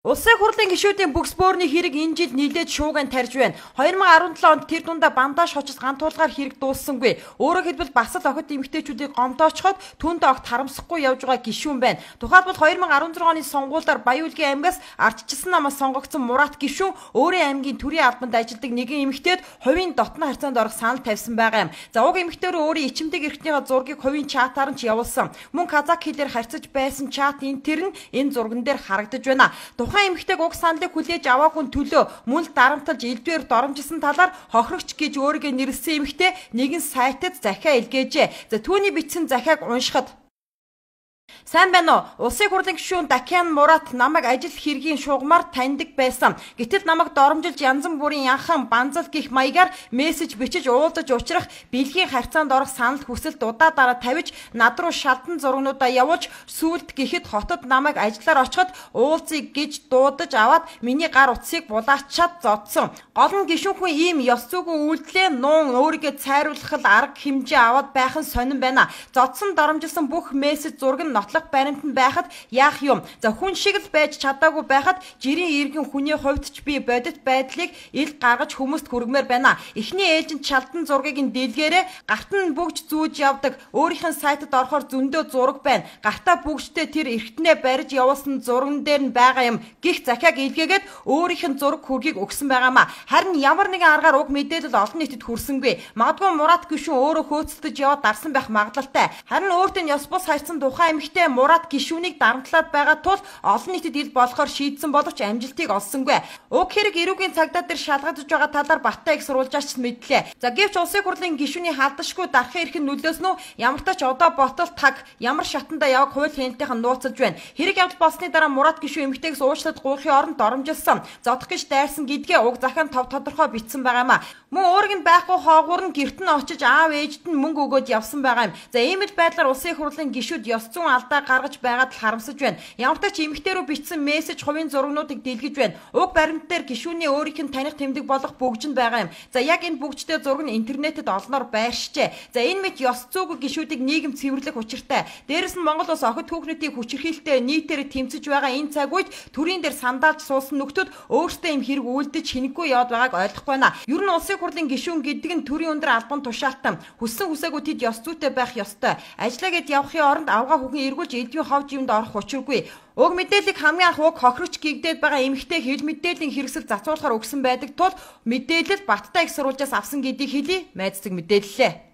Улсын хурлын гишүүдийн бүкс бөөрийн хэрэг энэ жил нилээд шууган тарж байна. 2017 онд тэр дундаа бандаж хочс гантуулгаар хэрэг дууссангүй. Өөрөөр хэлбэл бас л охид эмэгтэйчүүдийг гомдоочход түнд огт харамсахгүй явж байгаа гишүүн байна. Тухайлбал 2016 оны сонгуулиар Баян-Үлгийн аймгаас ардчилсан намаас сонгогдсон Мурат гишүүн өөрийн аймгийн төрийн албанд ажилладаг нэгэн эмэгтэйд хувийн дотно харьцаанд орох санал тавьсан байгаа юм. За уг эмэгтэй рүү өөрийн ичимдэг эрхтнийхээ зургийг хувийн чатаар нь ч явуулсан. Мөн казак хэлээр харьцаж байсан чат энэ тэр нь энэ зурган дээр харагдаж байна. Тухайн эмэгтэйг уг саналыг хүлээж аваагүй төлөө мөн л дарамтлаж элдвээр доромжилсан талаар хохирогч гэж өөрийгөө нэрлэсэн эмэгтэй нэгэн сайтад захиа илгээжээ. За түүний бичсэн захиаг уншихад: "Сайн байна уу? Улсын хурлын гишүүн Дакян Мурат намайг ажил хэргийн шугамар таньдаг байсан. Гэтэл намайг доромжилж янз бүрийн янхан банзал гих маягаар мессеж бичиж уулзаж учрах бэлгийн харьцаанд орох санал хүсэлт удаа дараа тавьж над руу шалдан зургнуудаа явуулж сүүлд гэхэд хотод намайг ажиллаар очиход уулзъя гэж дуудаж аваад миний гар утсыг булаачаад зодсон. Гол нь гишүүн хүн ийм ёс зүйгүй үйлдэлээ нуун өөрийгөө цайруулах арга хэмжээ аваад байх нь сонин байна. Зодсон доромжилсан бүх мессеж зураг нь нотлох баримт нь байхад яах юм? За хүн шиг л байж чадаагүй байхад жирийн иргэн хүний хувьд ч би бодит байдлыг ил гаргаж хүмүүст хүргэмээр байна. Эхний ээлжинд шалдан зургийг нь дэлгээрээ, гарт нь бүгж зүүж явдаг. Өөрийнх нь сайтад орохоор зөндөө зураг байна. Гартаа бүгжтэй тэр эргэтнээ барьж явуулсан зурган дээр нь байгаа юм" гих захиаг илгээгээд өөрийнх нь зураг хөргийг өгсөн байгаамаа. Харин ямар нэгэн аргаар уг мэдээлэл олон нийтэд хүрсэнгүй. Магадгүй Мурат гишүүн өөрөө хөөцөлдөж яваад дарсан байх магадлалтай. Харин өөртөө нь ёс бус харьцан тухайн эмэгтэй Мурат гишүүнийг дарамтлаад байгаа тул олон нийтэд ил болохоор шийдсэн боловч амжилтыг олсонгүй. Уг хэрэг эрүүгийн цагдаа дээр шалгагдаж байгаа талаар Баттай их сурвалжаач мэдлээ. За гэвч улсын хурлын гишүүний халдашгүй дарахын эрхэн нөлөөс нь ямар ч одоо ботол таг ямар шатанда яваг хууль хяналтынхан нууцлж байна. Хэрэг явдал болсны дараа Мурат гишүүн эмэгтэйгээс уучлалт гуйхын оронд доромжилсан, зодох гэж дайрсан гэдгээ уг захиан тов тодорхой бичсэн байгаа юм а. Мөн уурыг нь байхгүй хоогуур нь гэрт нь очиж аав ээжд нь мөнгө өгөөд явсан байгаа юм. За ийм л байдлаар улсын хурлын гишүүд ёс зүйн алдаа гаргаж байгаад л харамсаж байна. Ямар ч эмэгтэй рүү бичсэн мессеж, хувийн зургнуудыг дэлгэж байна. Уг баримт дээр гишүүний өөрийнх нь таних тэмдэг болох бүгж нь байгаа юм. За яг энэ бүгжтэй зураг нь интернетэд олноор байршжээ. За энэ мэт ёс зүйгүй гишүүдийг нийгэм цэвэрлэх учиртай. Дээрэс нь Монгол улс охид хүүхнүүдийг хүчирхийлэлтэй нийтээр тэмцэж байгаа энэ цаг үед төрийн дээр сандаалж суусан нөхдүүд өөрсдөө юм хэрэг үйлдэж хинэггүй яваад байгааг ойлгохгүй байна. Ер нь улсын хурлын гишүүн гэдэг нь төрийн өндөр албан тушаалтан. Хүссэн хүсээгүй тэд ёс зүйтэй байх ёстой. Ажиллаа гэд явахын оронд авгаа хүүхэн эргүүлж элдвийн хов живэнд орох учиргүй. Уг мэдээллийг хамгийн анх уг хохирогч гэгдээд байгаа эмэгтэй хэл мэдээллийн хэрэгсэл зацуулахаар өгсөн байдаг тул мэдээлэл Баттай их сурвалжаас авсан гэдгийг хэлье. Майцдаг мэдээллээ.